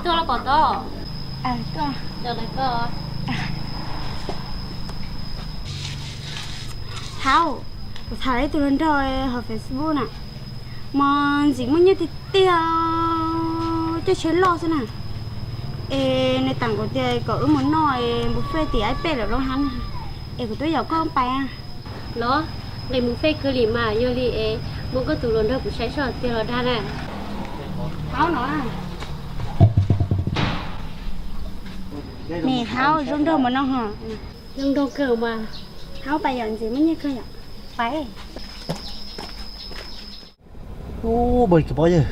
Tuaj los pom tod. Thauj, kuv tham ib tug hluas nraug hauv Facebook na, mas ntxim muaj nyiaj tiag tiag, caij tsheb loj xwb na. Es nws teem kuv tias kom wb mus noj buffet tim Ais Pej lawm lub hab na. Es kuv twb yaum koj pais. Los, nqis mus fej kawg li mas, yog li es muab koj tus hluas nraug kuv saib seb tiag los dag na. Hauv no, nim hauv zoo nraug mas no ho. Zoo nraug kawg mas. Hauv pais yom, ntxim muaj nyiaj kawg yom. Pais. Ub, npawg, koj paub yawg,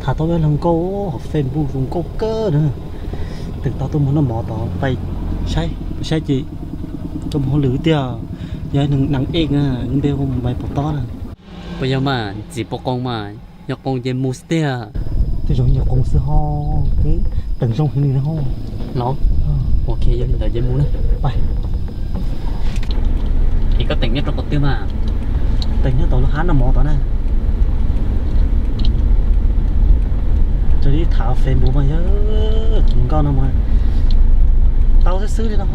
tham tau ib hluas nkauj hauv Facebook zoo nkauj kawg na. Teem tau tuaj mus noj mov tod, pais saib, saib ces koj mus hauj lwm tiag, yog ib neeg neeg ej na, npe hu Maiv Pov Tob na. Puas yog mas, ntxim pom qoos mas, yog qoos ces mus xwb tiag. Tej zaum yog qoos xwb ho, teem zoo heev li na ho. Los, ok, yog li ntawd ces mus na. Pais. Es koj teem nyob rau qhov twg mas? Teem nyob tom lub hab noj mov tod na. Raws li tham Facebook mas yog tus hluas nkauj no mas tau xwb xwb li no.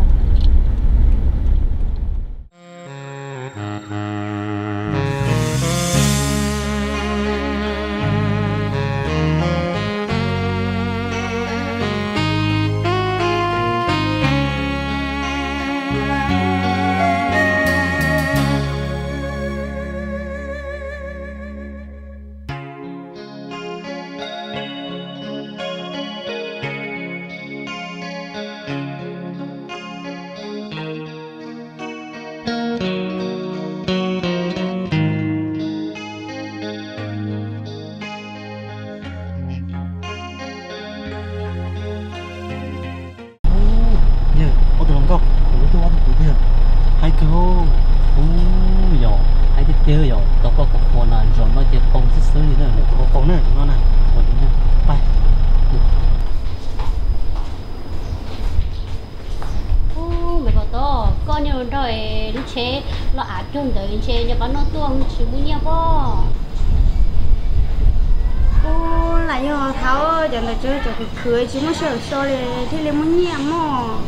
Yog ob tug hluas nkauj, kuv twb ob tug kwv tiag. Haib kawg. Ub, yog haib tiag tiag yog, tau koj qhuas qhuas na, zaum no ces qaug xwb xwb li na. Qaug qaug na, zaum no na. Ua li na. Pais. Ub, Maiv Pov Tob, koj niag hluas nraug lub tsheb los av cuag ntawd ntshe nyob pab noj tuaj tsis muaj nyiaj pob. Ub, lam yog Thauj, cov ntawd tsuas cov khwv khwv tsis muaj sij hawm so li thiaj li muaj nyiaj mog.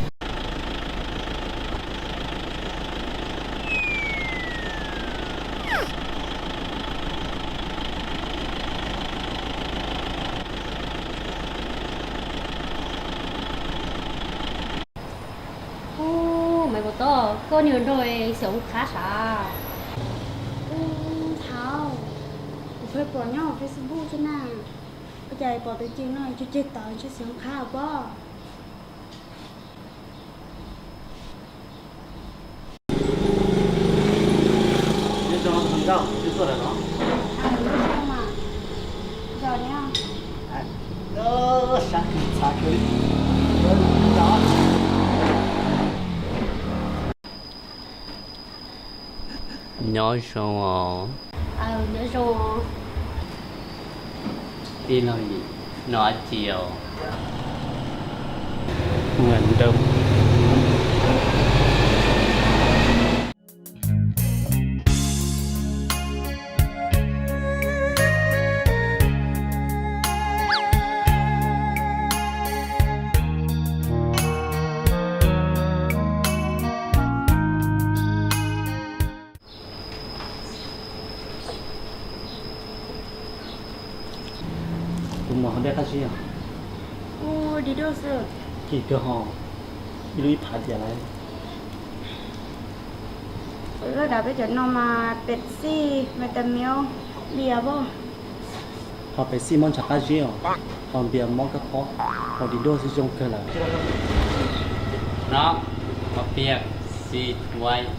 Ub, Maiv Pov Tob, koj niag hluas nraug xyov qhab sav. Ub, Thauj, kuv pheej pom nyob hauv Facebook xwb na. Ua cas pom tus ceg no ceg ceg tawv ntshe xyov qhab pob. Nyob zoo os. Nyob zoo os. Tij laug Yim, no dab tsi os? Ua ntawd. Tus muam ho dej qab zib os? Ub, dig duaj xwb. Kim kawg ho, ib lub ib phav diam lawm. Lub dam peb cov no mas Pepsi, Vitamilk, npias pab. Ho Pepsi mob ntshav qab zib os, ho npias mob kab pob, ho dig duaj xwb zoo kawg lawm. No, ho Pepsi, Sprite.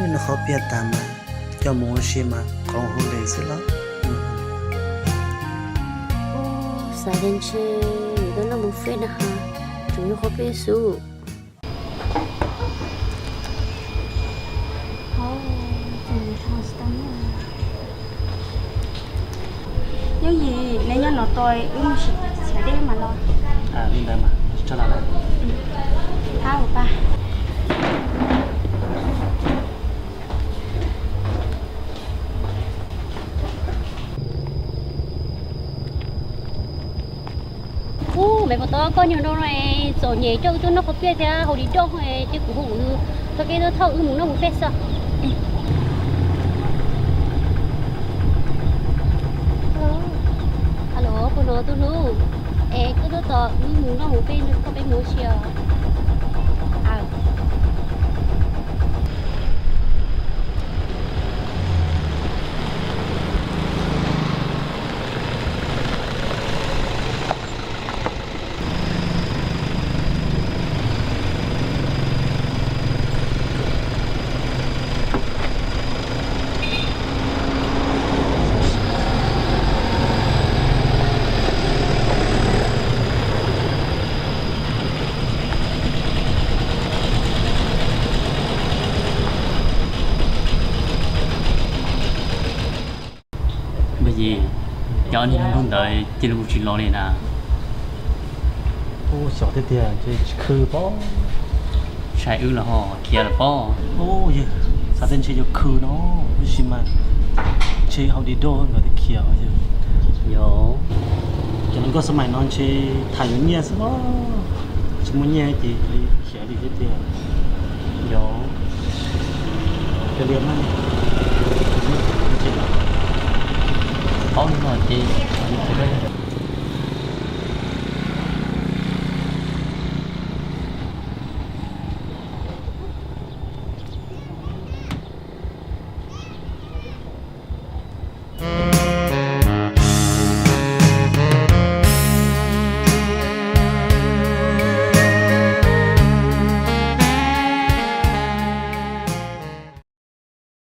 Noj qhov piaj tas mas coj mus ua si mas qhov hauj lwm xwb los. Xav tias ntshe yuav tuaj noj buffet na has, tseem noj qhov piaj xwb. Nyob yim neb nyob no tau wb mus sim xyuas dej mas los. Li ntawd mas tso lawm. Au, pa. Ub, me Pov Tob, koj nyob no no es txom nyem coj wb tuaj noj qhov pliaj thiab haus di doj ces kuv hu txoj kev tuaj thauj wb mus noj mus peb xwb. Hello, koj no tus hlub, es koj tuaj tos wb mus noj mus peb, koj peb mus ua si os. Npawg Yim, yog niag hnub ntawd cia li mus tsis los li na. Ub, xyov tiag tiag, ntshe tsis khw pob. Ntshai wb los ho khiav lawm pob. Ub, yog xav tias ntshe yuav khw no, tab sis mas ntshe haus di doj nkawd thiaj khiav os yog. Yog. Cov hluas nkauj xab maim no ntshe tham yuav nyiaj xwb os, tsis muaj nyiaj ces khiav li thiab tiag. Yog. Cov liam no, paub li no ces